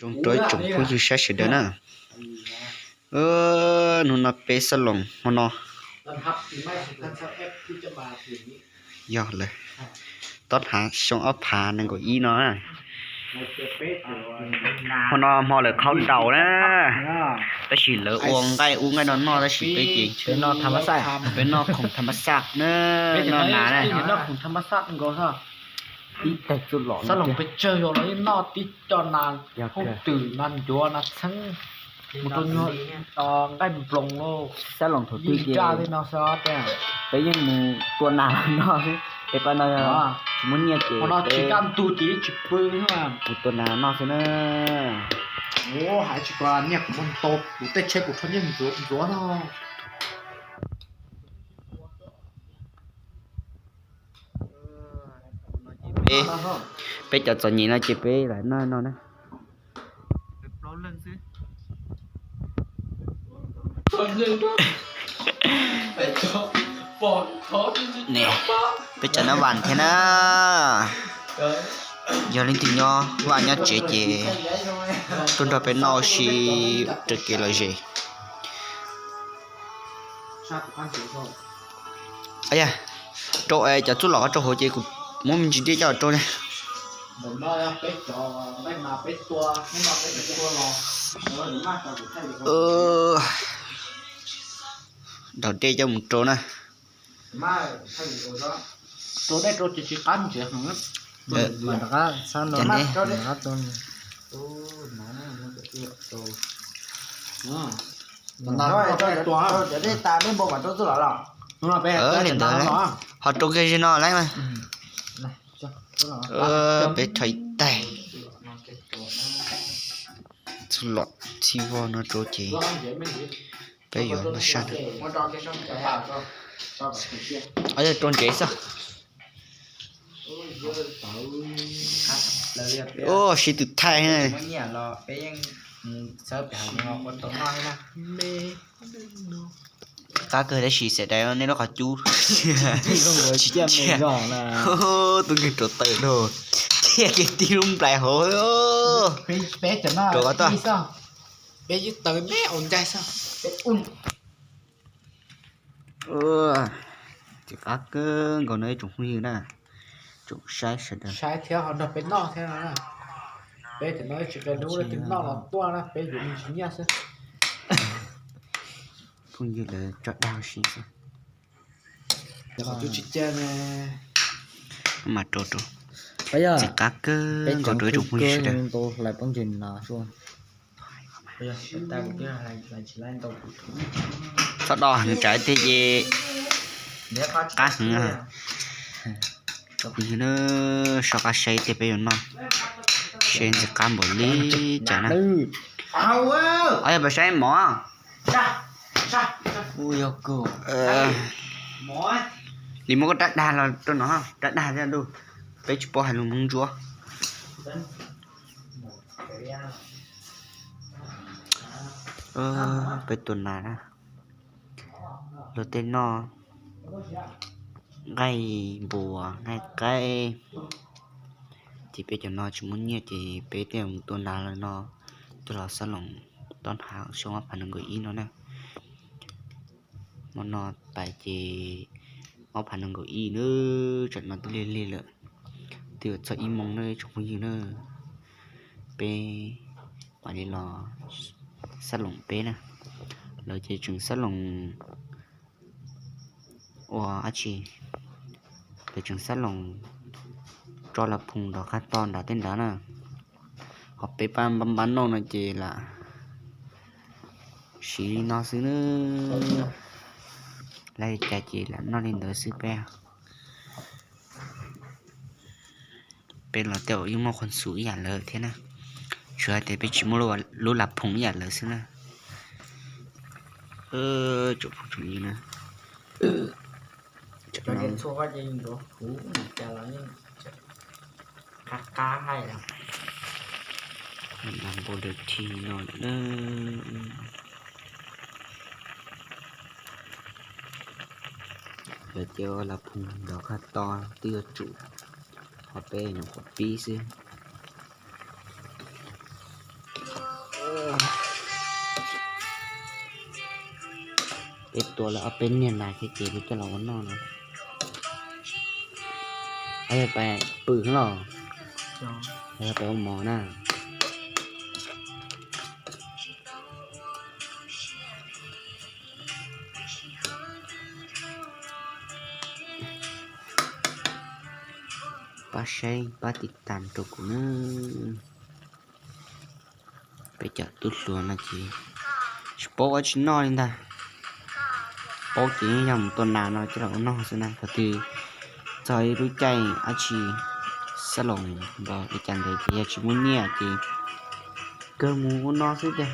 Zoo rau ib tsoom phooj ywg saib sawv daws na. Hnub no peb xab loos hmo no yog lawm, tob hnav xyoo ob phav nees nkaum ib no. Hmo no hmo lawv qhaub ntaus na, tab sis lawv ua nqaij ub nqaij no noj tab sis peb ces peb noj khoom tham mas xaj na, noj nas na. Xab loos pes tsawg los yeej noj tib co nas, hauj twm nas ncuav nas txheeb, mus rau nyuag nqaij nploos lauj. Xab loos thaum twg ces peb yeej mus tua nas noj xwb, es pab no tsis muaj nyiaj ces peb mus tua nas noj xwb na. Hais tsis tas nyiaj kuv muag ntau, kuv tej tsheb kuv rho nyiaj ntxuav no. Peb cov txom nyem no ces peb lam noj no na. Peb cov noj vas thiab na. Yog leej twg nyob vaj nyob tsev ces tuaj nrog peb noj ua si raws kev lom zem. Rau cov txuj lom rau hauv ces kuv muab me ntsis dej coj rau li. Daus dej coj mus rau na. Li ntawd ho rau kiag zim no lawm. Peb rho ib taig. Txuj lom txhij vog no rau ces peb yuav noj sab. Rau ntsev xwb. Sib tw thaij. Qab kawg tab sis xav tias nej lub qhov cub tsis cia. Tus nkeeg rau taws dua, cia kiag tib lub nplais hauv. Rau qhov tod. Tsis qab kawg nkaus no ib tsoom phooj ywg na, tsoom saib sawv daws. Saib thiab ho nrog peb noj thiab no. Peb cov no tsis qia dub, leej twg noj los tuaj na, peb yuav me ntsis nyiaj xwb. Phooj ywg lawv tso dag ua si xwb. Mas rau rau. Tsis qab kawg nkaus rau ib tsoom phooj ywg sawv daws. Txhob do heev tsam tiag ces qab heev. Tsoom phooj ywg na, soj qab saib tiag peb yuav noj, seb ntxim qab npaum li cas na. Ob yog peb saib mov. Nim muab koj rab dag los rau no, rab dag thiab ntuj, peb tsis paub hais lus Hmoob Ntsuab. Peb tua nas na, luag tej noj nqaij npua nqaij qaib, ces peb cov no tsis muaj nyiaj ces peb thiaj mus tua nas los no, tuaj los xab loos tob hnav xyoo ob phav nees nkaum ib no na. Hmo no pais ces ob phav nees nkaum ib na, tsam no twb lig lig lawm, twb yuav txog ib moos na tsoom phooj ywg na. Peb mam li los xab loos peb na, lawv ces tseem xab loos ua dab tsi, lawv tseem xab loos tso las phoos nrov qab to nrad tej nrad na. Ho peb pab npab npab noj no ces lam siv li no xwb na. Laj li cas ces lam noj li ntawd xwb peb. Peb los tej zaum yeej muaj khuas xus ib yam lawv thiab na, tsuas hais tias peb tsis muaj lub las phoos ib yam lawv xwb na. Tsoom phooj tsoom ywg na, qab qab hais las npau dawm thi no lawm na. Lawv ces ua las phoos nrov qab to twb yuav tsum, ho peb nyuam qhuav pib xwb. Peb tua lawm ob peb niag nas thiab ces peb coj los ua noj no. Peb pais pw los, peb ua mov na. Pab saib pab tiv tam rau kuv nawb. Peb cov tub hluas no ces tsis paub ua tsis noj li ntag. Paub ces yog mus tua nas no coj los ua noj xwb na. Thaum twg txog ib lub caij dab tsi xab loos npog li cas ntawd ces yog tsis muaj nyiaj ces kawg mus ua no xwb tiag.